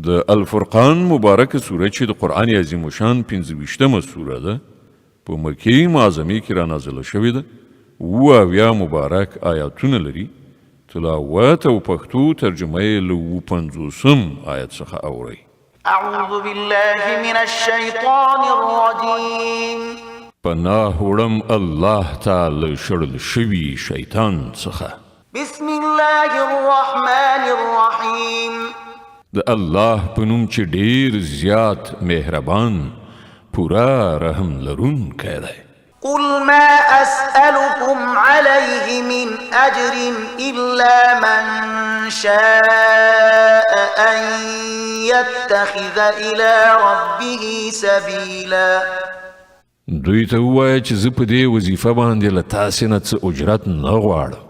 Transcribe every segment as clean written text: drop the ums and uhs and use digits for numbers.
د الفرقان مبارکه سوره چې د قرآن عظیم الشان 25مه سوره ده، په مکې معظمې کې را نازله شوې ده. 77 مبارک آیاتونه لري. تلاوت او پښتو ترجمه یې له 57 آیت څخه اورئ. أعوذ بالله من الشيطان الرجيم. پناه وړم الله ته له شړل شوي شیطان څخه. بسم الله الرحمن الرحيم. د الله په نوم چې ډیر زیات مهربان، پوره رحم لرونکی دی. قل ما أسألكم عليه من أجر إلا من شاء أن يتخذ إلى ربه سبيلا. دوی ته ووایه چې زه په دې وظیفه باندې له تاسې نه څه اجرت نه غواړم.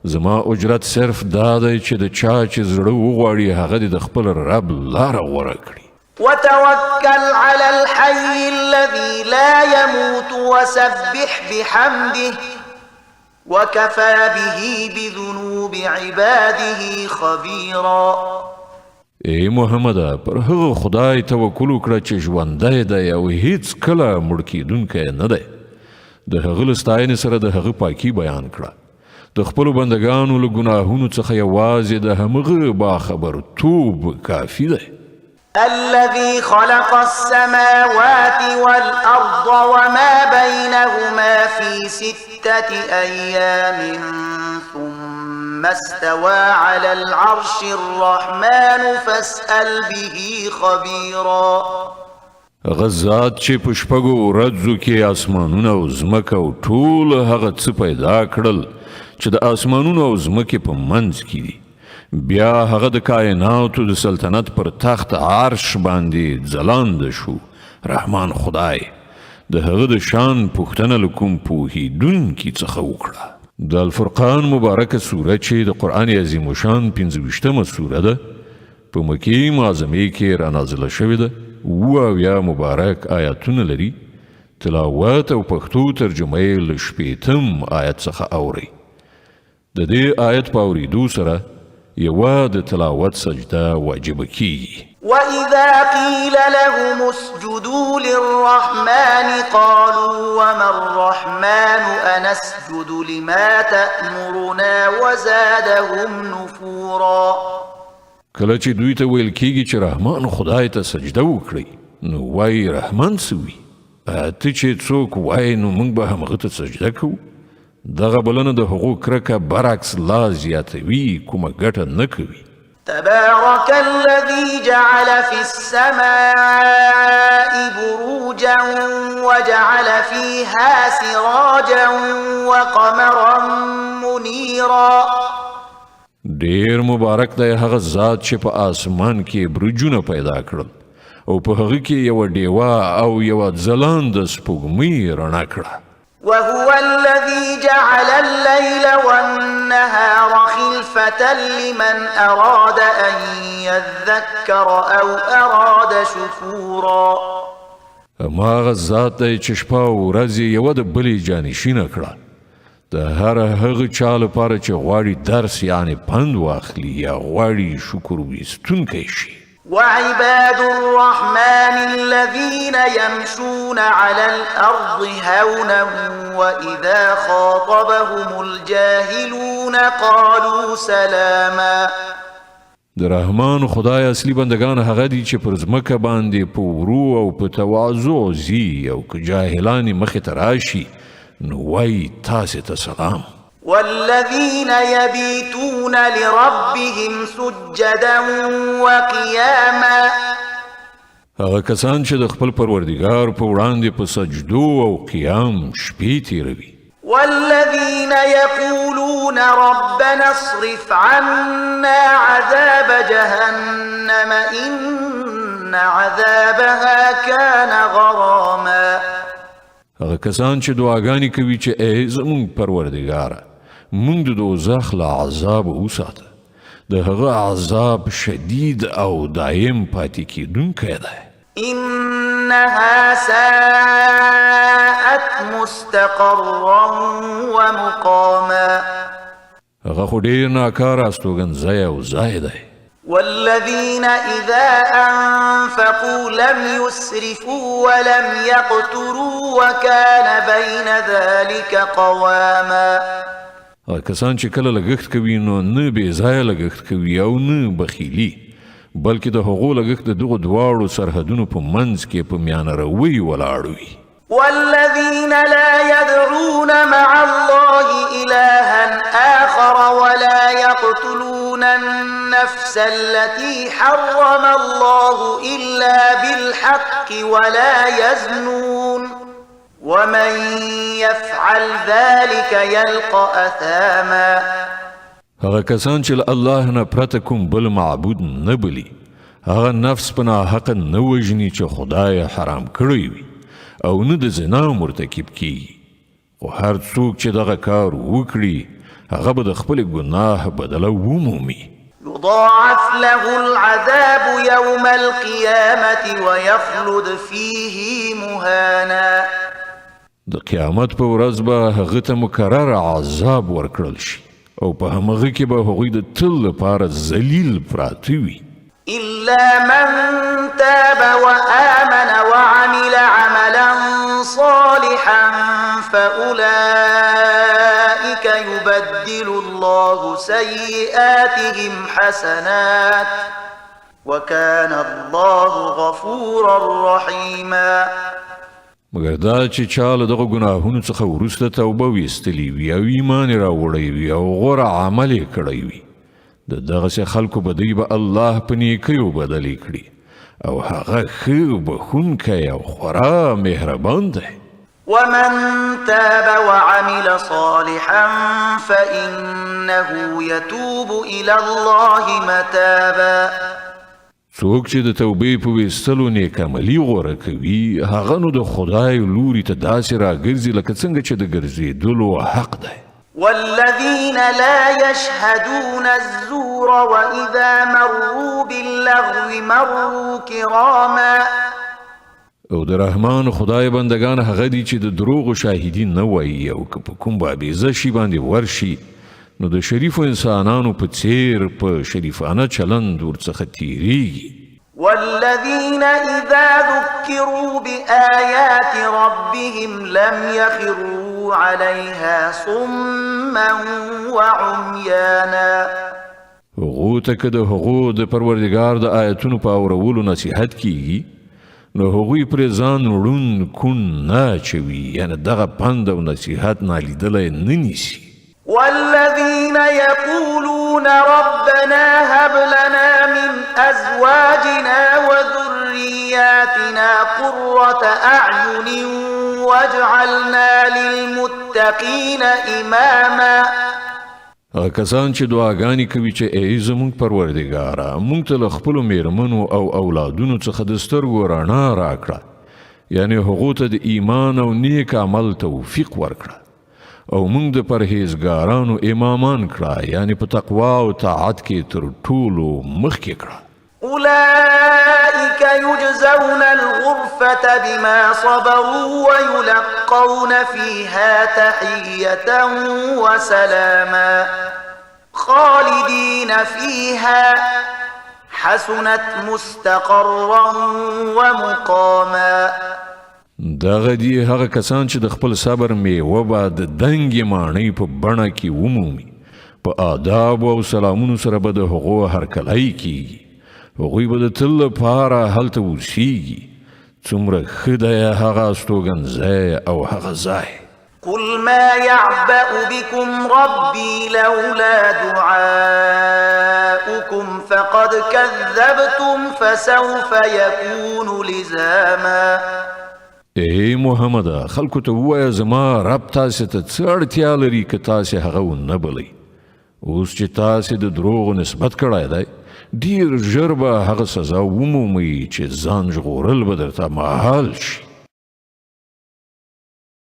زما اجرت صرف دا دی چې د چا چې زړه وغواړي هغه دې د خپل رب لاره غوره کړي. وتوكل على الحي الذي لا يموت وسبح بحمده وكفى به بذنوب عباده خبيرا. ای محمده، پر هغه خدای توکل وکړه چې ژوندی دی او هیڅ کله مړ کېدونکی نه دی. د هغه له ستاینې سره د هغه پاکي بیان کړه. د خپلو بندګانو له ګناهونو څخه یوازې د همغه باخبرتوب کافي دی. الذي خلق السماوات والأرض وما بينهما في 6 أيام ثم استوى على العرش الرحمن فاسأل به خبيرا. هغه ذات چې په شپږو ورځو کې اسمانونه او ځمکه او ټول هغه څه پیدا کړل چې د اسمانونو او ځمکې په منځ کې دي، بیا هغه د کائناتو د سلطنت پر تخت عرش باندې ځلاند شو. رحمان خدای د هغه د شان پوښتنه له کوم پوهېدونکي څخه وکړه. د الفرقان مبارکه سوره چې د قرآن عظیم الشان 25مه سوره ده، په مکې معظمې کې را نازله شوې ده. 77 مبارک آیاتونه لري. تلاوت او پښتو ترجمه یې له 60 آیت څخه اورئ. د دې آیت په اورېدو سره یوه د تلاوت سجده واجب کیږي. وإذا قيل لهم اسجدوا للرحمن قالوا وما الرحمن أنسجد لما تأمرنا وزادهم نفورا. کله چې دوی ته ویل کیږي چې رحمان خدای ته سجده وکړئ، نو وایي رحمان څه وي؟ ته چې څوک وایې نو موږ به همغه ته سجده کوو. دغه بلنه د هغو کرکه برعکس لا زیاتوي، کومه ګټه نه کوي. تبارك الذي جعل في السماء بروجا وجعل فيها سراجا وقمرا منيرا. ډیر مبارک دی هغه ذات چې په آسمان کې برجونه پیدا کړل او په هغه کې یوه ډیوه او یوه ځلانده سپوږمۍ رڼا کړه. وهو الذي جعل الليل والنهار خلفة لمن أراد أن يذكر أو أراد شكورا. هماغه ذات دی چې شپه او ورځ یې یوه د بلې جانشینه کړه، د هر هغه چا لپاره چې غواړي درس یعنې پند واخلي یا غواړي شکر ویستونکی شي. وعباد الرحمن الذين يمشون على الأرض هونا وإذا خاطبهم الجاهلون قالوا سلاما. د رحمان خدای اصلي بندگان هغه دي چې پر ځمکه باندې په ورو او په تواضع ځي، او که جاهلان یې مخې ته راشي نو وایي تاسې ته سلام. والذين يبيتون لربهم سجدا وقياما. هغه کسان چې د خپل پروردګار په وړاندې په سجدو او قیام شپې تېروي. والذين يقولون ربنا اصرف عنا عذاب جهنم إن عذابها كان غراما. هغه کسان چې دعاګانې کوي چې ای زموږ پروردګاره، موږ د دوزخ له عذاب وساته، د هغه عذاب شدید او دایم پاتې کېدونکی دی. إنها ساءت مستقرا ومقاما. هغه خو ډېر ناکاره استوګنځی او ځای دی. والذين إذا أنفقوا لم يسرفوا ولم يقتروا وكان بين ذلك قواما. هغه کسان چې کله لګښت کوي نو نه بې ځایه لګښت کوي او نه بخیلي، بلکې د هغو لګښت د دغو دواړو سرحدونو په منځ کې په میانه روي ولاړ وي. والذين لا يدعون مع الله إلها آخر ولا يقتلون النفس التي حرم الله إلا بالحق ولا يزنون ومن يفعل ذلك يلق أثاما. هغه کسان چې له الله نه پرته کوم بل معبود نه بلی، هغه نفس په ناحقه نه وژني چې خدای حرام کړی وي او نه د زنا مرتکب کیږي، خو هر څوک چې دغه کار وکړي هغه به د خپل ګناه بدله ومومي. يضاعف له العذاب يوم القيامة ويخلد فيه مهانا. د قیامت په ورځ به هغه ته مکرر عذاب ورکړل شي او په همغه کې به هغوی د تل لپاره ذلیل پراته وي. إلا من تاب وآمن وعمل عملا صالحا فأولئك يبدل الله سيئاتهم حسنات وكان الله غفورا رحيما. مګر دا چې چا له دغو ګناهونو څخه وروسته توبه ویستلې وي او ایمان یې راوړی وي او غوره عمل یې کړی وي، د دغسې خلکو بدۍ به الله په نیکیو بدلې کړي او هغه ښه بښونکی او خورا مهربان دی. ومن تاب وعمل صالحا فإنه يتوب إلى الله متابا. څوک چې د توبې په ویستلو نیک عملي غوره کوي هغه نو د خدای لوري ته داسې راګرځي لکه څنګه چې د ګرځېدلو حق دی. والذين لا يشهدون الزور وإذا مروا باللغو مروا كراما. او د رحمان خدای بندگان هغه دي چې د دروغو شاهدي نه وایي او که په کوم بابیزه شي باندې ورشي نو د شریفو انسانانو په څیر په شریفانه چلند ورڅخه تیریږي. والذين إذا ذكروا بآيات ربهم لم يخروا عليها صما وعميانا. هغو ته که د هغو د پروردګار د آیتونو په اورولو نصیحت کیږي نو هغوی پرې ځان ړوند کوڼ نه اچوي، یعنې دغه پند او نصیحت نالیدلی نه نیسي. والذين يقولون ربنا هب لنا من أزواجنا وذرياتنا قرة أعين واجعلنا للمتقين إماما. هغه کسان چې دعاګانې کوي چې ای زموږ پروردګاره موږ ته له خپلو میرمنو او اولادونو څخه د سترګو رڼا راکړه، یعنې هغو ته د ایمان او نیک عمل توفیق ورکړه او موږ د پرهیزګارانو امامان کړه، یعنې په تقوا او طاعت کې تر ټولو مخکې کړه. أولئك يجزون الغرفة بما صبروا ويلقون فيها تحية وسلاما خالدين فيها حسنت مستقرا ومقاما. دغه دي هغه کسان چې د خپل صبر میوه به د دنګې ماڼۍ په بڼه کې ومومي، په آداب او سلامونو سره به د هغو هرکلی کیږي، هغوی به د تل لپاره هلته اوسیږي. څومره ښه دی هغه استوګنځی او هغه ځای. قل ما يعبأ بكم ربي لولا دعاؤكم فقد كذبتم فسوف يكون لزاما. ای محمده خلکو ته ووایه زما رب تاسې ته څه اړتیا لري که تاسې هغه ونه بلئ؟ اوس چې تاسې د دروغو نسبت کړی دی ډیر ژر به هغه سزا ومومئ چې ځان ژغورل به درته محال شي.